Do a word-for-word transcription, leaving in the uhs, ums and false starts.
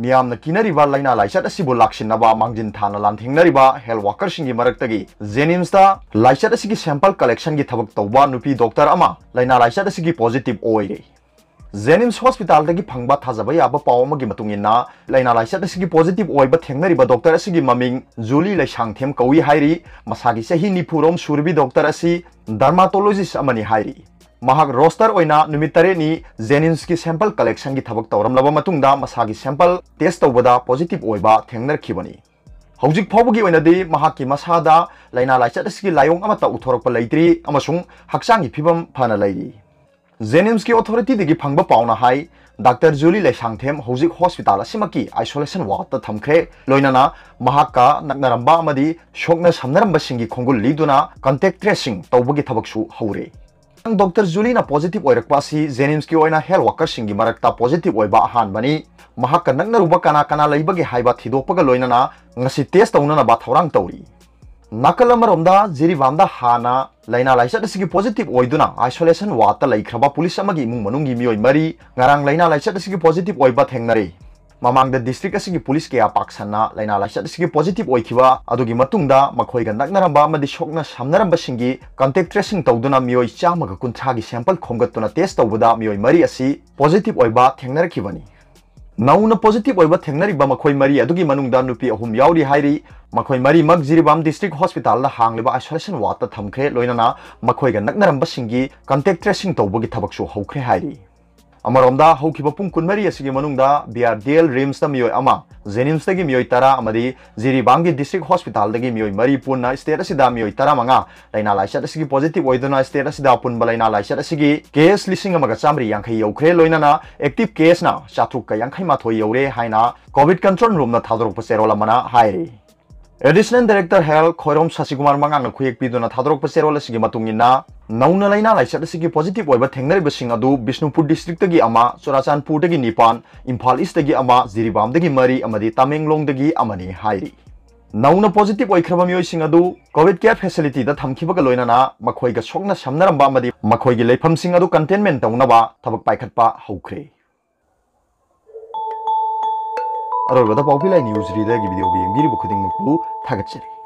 ꯃꯤꯌꯥꯝꯅ ꯀꯤꯅꯔꯤꯕ ꯂꯥꯏꯅꯥ ꯂꯥꯏꯆꯠ ꯑꯁꯤꯕꯨ ꯂꯥꯛꯁꯤꯟꯅꯕ ꯃꯥꯡꯖꯤꯟ ꯊꯥꯅ ꯂꯥꯟꯊꯦꯡꯅꯔꯤꯕ health workerꯁꯤꯡꯒꯤ ꯃꯔꯛꯇꯒꯤ JNIMSꯇ ꯂꯥꯏꯆꯠ ꯑꯁꯤꯒꯤ sample collectionꯒꯤ ꯊꯕꯛ ꯇꯧꯕ ꯅꯨꯄꯤ doctor ꯑꯃ ꯂꯥꯏꯅꯥ ꯂꯥꯏꯆꯠ ꯑꯁꯤꯒꯤ positive ꯑꯣꯏꯔꯦ꯫ JNIMS hospitalꯗꯒꯤ ꯐꯪꯕ ꯊꯥꯖꯕ ꯌꯥꯕ ꯄꯥꯎ ꯑꯃꯒꯤ ꯃꯇꯨꯡ ꯏꯟꯅ, ꯂꯥꯏꯅꯥ ꯂꯥꯏꯆꯠ ꯑꯁꯤꯒꯤ positive ꯑꯣꯏꯕ ꯊꯦꯡꯅꯔꯤꯕ doctor ꯑꯁꯤꯒꯤ ꯃꯃꯤꯡ ꯖꯨꯂꯤ ꯂꯩꯁꯥꯡꯊꯦꯝ ꯀꯧꯏ ꯍꯥꯏꯔꯤ꯫ ꯃꯁꯥꯒꯤ ꯆꯍꯤ ꯅꯤꯐꯨ ꯔꯣꯝ ꯁꯨꯔꯕꯤ doctor ꯑꯁꯤ dermatologist ꯑꯃꯅꯤ ꯍꯥꯏꯔꯤ꯫ ꯃꯍꯥꯛ roster ꯑꯣꯏꯅ ꯅꯨꯃꯤꯠ ꯇꯔꯦꯠꯅꯤ JNIMSꯀꯤ sample collectionꯒꯤ ꯊꯕꯛ ꯇꯧꯔꯝꯂꯕ ꯃꯇꯨꯡꯗ ꯃꯁꯥꯒꯤ sample test ꯇꯧꯕꯗ positive ꯑꯣꯏꯕ ꯊꯦꯡꯅꯔꯛꯈꯤꯕꯅꯤ꯫ ꯍꯧꯖꯤꯛ ꯐꯥꯎꯕꯒꯤ ꯑꯣꯏꯅꯗꯤ ꯃꯍꯥꯛꯀꯤ ꯃꯁꯥꯗ ꯂꯥꯏꯅꯥ ꯂꯥꯏꯆꯠ ꯑꯁꯤꯒꯤ ꯂꯥꯏꯑꯣꯡ ꯑꯃꯠꯇ ꯎꯠꯊꯣꯔꯛꯄ ꯂꯩꯇ꯭ꯔꯤ ꯑꯃꯁꯨꯡ ꯍꯛꯆꯥꯡꯒꯤ ꯐꯤꯕꯝ ꯐꯅ ꯂꯩꯔꯤ꯫ JNIMSꯀꯤ authorityꯗꯒꯤ ꯐꯪꯕ ꯄꯥꯎꯅ ꯍꯥꯏ, doctor ꯖꯨꯂꯤ ꯂꯩꯁꯥꯡꯊꯦꯝ ꯍꯧꯖꯤꯛ hospital ꯑꯁꯤꯃꯛꯀꯤ isolation wardꯇ ꯊꯝꯈ꯭ꯔꯦ, ꯂꯣꯏꯅꯅ ꯃꯍꯥꯛꯀ ꯅꯛꯅꯔꯝꯕ ꯑꯃꯗꯤ ꯁꯣꯛꯅ ꯁꯝꯅꯔꯝꯕꯁꯤꯡꯒꯤ ꯈꯣꯡꯒꯨꯜ ꯂꯤꯗꯨꯅ contact tracing ꯇꯧꯕꯒꯤ ꯊꯕꯛꯁꯨ ꯍꯧꯔꯦ꯫ Doctor ꯖꯨꯂꯤꯅ positive ꯑꯣꯏꯔꯛꯄ ꯑꯁꯤ JNIMSꯀꯤ ꯑꯣꯏꯅ health workerꯁꯤꯡꯒꯤ ꯃꯔꯛꯇ positive ꯑꯣꯏꯕ ꯑꯍꯥꯟꯕꯅꯤ꯫ ꯃꯍꯥꯛꯀ ꯅꯛꯅꯔꯨꯕ ꯀꯅꯥ ꯀꯅꯥ ꯂꯩꯕꯒꯦ ꯍꯥꯏꯕ ꯊꯤꯗꯣꯛꯄꯒ ꯂꯣꯏꯅꯅ ꯉꯁꯤ test ꯇꯧꯅꯅꯕ ꯊꯧꯔꯥꯡ ꯇꯧꯔꯤ꯫ ꯅꯥꯀꯜ ꯑꯃꯔꯣꯝꯗ, ꯖꯤꯔꯤꯕꯥꯝꯗ ꯍꯥꯟꯅ ꯂꯥꯏꯅꯥ ꯂꯥꯏꯆꯠ ꯑꯁꯤꯒꯤ positive ꯑꯣꯏꯗꯨꯅ isolation wardꯇ ꯂꯩꯈ꯭ꯔꯕ police ꯑꯃꯒꯤ ꯏꯃꯨꯡ ꯃꯅꯨꯡꯒꯤ ꯃꯤꯑꯣꯏ ꯃꯔꯤ ꯉꯔꯥꯡ ꯂꯥꯏꯅꯥ ꯂꯥꯏꯆꯠ ꯑꯁꯤꯒꯤ positive ꯑꯣꯏꯕ ꯊꯦꯡꯅꯔꯦ꯫ ꯃꯃꯥꯡꯗ district ꯑꯁꯤꯒꯤ police ꯀꯌꯥ ꯄꯥꯛ ꯁꯟꯅ ꯂꯥꯏꯅꯥ ꯂꯥꯏꯆꯠ ꯑꯁꯤꯒꯤ positive ꯑꯣꯏꯈꯤꯕ ꯑꯗꯨꯒꯤ ꯃꯇꯨꯡꯗ ꯃꯈꯣꯏꯒ ꯅꯛꯅꯔꯝꯕ ꯑꯃꯗꯤ ꯁꯣꯛꯅ ꯁꯝꯅꯔꯝꯕꯁꯤꯡꯒꯤ contact tracing ꯇꯧꯗꯨꯅ ꯃꯤꯑꯣꯏ ꯆꯥꯝꯃꯒ ꯀꯨꯟꯊ꯭ꯔꯥꯒꯤ sample ꯈꯣꯝꯒꯠꯇꯨꯅ test ꯇꯧꯕꯗ ꯃꯤꯑꯣꯏ ꯃꯔꯤ ꯑꯁꯤ positive ꯑꯣꯏꯕ ꯊꯦꯡꯅꯔꯛꯈꯤꯕꯅꯤ꯫ ꯅꯧꯅ positive ꯑꯣꯏꯕ ꯊꯦꯡꯅꯔꯤꯕ ꯃꯈꯣꯏ ꯃꯔꯤ ꯑꯗꯨꯒꯤ ꯃꯅꯨꯡꯗ ꯅꯨꯄꯤ ꯑꯍꯨꯝ ꯌꯥꯎꯔꯤ ꯍꯥꯏꯔꯤ꯫ ꯃꯈꯣꯏ ꯃꯔꯤꯃꯛ ꯖꯤꯔꯤꯕꯥꯝ district hospitalꯗ ꯍꯥꯡꯂꯤꯕ isolation wardꯇ ꯊꯝꯈ꯭ꯔꯦ, ꯂꯣꯏꯅꯅ ꯃꯈꯣꯏꯒ ꯅꯛꯅꯔꯝꯕꯁꯤꯡꯒꯤ contact tracing ꯇꯧꯕꯒꯤ ꯊꯕꯛꯁꯨ ꯍꯧꯈ꯭ꯔꯦ ꯍꯥꯏꯔꯤ꯫ ꯑꯃꯔꯣꯝꯗ, ꯍꯧꯈꯤꯕ ꯄꯨꯡ ꯀꯨꯟꯃꯔꯤ ꯑꯁꯤꯒꯤ ꯃꯅꯨꯡꯗ BRDL RIMSꯇ ꯃꯤꯑꯣꯏ ꯑꯃ, JNIMSꯇꯒꯤ ꯃꯤꯑꯣꯏ ꯇꯔꯥ ꯑꯃꯗꯤ ꯖꯤꯔꯤꯕꯥꯝꯒꯤ district hospitalꯗꯒꯤ ꯃꯤꯑꯣꯏ ꯃꯔꯤ ꯄꯨꯟꯅ state ꯑꯁꯤꯗ ꯃꯤꯑꯣꯏ ꯇꯔꯥꯃꯉꯥ ꯂꯥꯏꯅꯥ ꯂꯥꯏꯆꯠ ꯑꯁꯤꯒꯤ positive ꯑꯣꯏꯗꯨꯅ state ꯑꯁꯤꯗ ꯑꯄꯨꯟꯕ ꯂꯥꯏꯅꯥ ꯂꯥꯏꯆꯠ ꯑꯁꯤꯒꯤ case ꯂꯤꯁꯤꯡ ꯑꯃꯒ ꯆꯥꯃꯔꯤ ꯌꯥꯡꯈꯩ ꯌꯧꯈ꯭ꯔꯦ, ꯂꯣꯏꯅꯅ active caseꯅ ꯆꯥꯇ꯭ꯔꯨꯛꯀ ꯌꯥꯡꯈꯩ ꯃꯥꯊꯣꯏ ꯌꯧꯔꯦ ꯍꯥꯏꯅ COVID control roomꯅ ꯊꯥꯗꯣꯔꯛꯄ ꯆꯦꯔꯣꯜ ꯑꯃꯅ ꯍꯥꯏꯔꯤ꯫ Additional Director Health ꯈꯣꯏꯔꯣꯝ ꯁꯁꯤꯀꯨꯃꯥꯔ ꯃꯉꯥꯡꯅ ꯈꯨꯌꯦꯛ ꯄꯤꯗꯨꯅ ꯊꯥꯗꯣꯔꯛꯄ ꯆꯦꯔꯣꯜ ꯑꯁꯤꯒꯤ ꯃꯇꯨꯡ ꯏꯟꯅ, ꯅꯧꯅ ꯂꯥꯏꯅꯥ ꯂꯥꯏꯆꯠ ꯑꯁꯤꯒꯤ positive ꯑꯣꯏꯕ ꯊꯦꯡꯅꯔꯤꯕꯁꯤꯡ ꯑꯗꯨ ꯕꯤꯁꯅꯨꯄꯨꯔ districtꯇꯒꯤ ꯑꯃ, ꯆꯨꯔꯥꯆꯥꯟꯄꯨꯔꯗꯒꯤ ꯅꯤꯄꯥꯟ, ꯏꯝꯐꯥꯜ Eastꯇꯒꯤ ꯑꯃ, ꯖꯤꯔꯤꯕꯥꯝꯗꯒꯤ ꯃꯔꯤ ꯑꯃꯗꯤ ꯇꯃꯦꯡꯂꯣꯡꯗꯒꯤ ꯑꯃꯅꯤ ꯍꯥꯏꯔꯤ꯫ ꯅꯧꯅ positive ꯑꯣꯏꯈ꯭ꯔꯕ ꯃꯤꯑꯣꯏꯁꯤꯡ ꯑꯗꯨ COVID care facilityꯗ ꯊꯝꯈꯤꯕꯒ ꯂꯣꯏꯅꯅ ꯃꯈꯣꯏꯒ ꯁꯣꯛꯅ ꯁꯝꯅꯔꯝꯕ ꯑꯃꯗꯤ ꯃꯈꯣꯏꯒꯤ ꯂꯩꯐꯝꯁꯤꯡ ꯑꯗꯨ containment ꯇꯧꯅꯕ ꯊꯕꯛ ꯄꯥꯏꯈꯠꯄ ꯍꯧꯈ꯭ꯔꯦ꯫ ꯑꯔꯣꯏꯕꯗ ꯄꯥꯎ ꯄꯤꯂꯥꯏ ꯅ꯭ꯌꯨꯁ ꯔꯤꯗꯔꯒꯤ ꯚꯤꯗꯤꯑꯣꯕꯨ ꯌꯦꯡꯕꯤꯔꯤꯕ ꯈꯨꯗꯤꯡꯃꯛꯄꯨ ꯊꯥꯒꯠꯆꯔꯤ꯫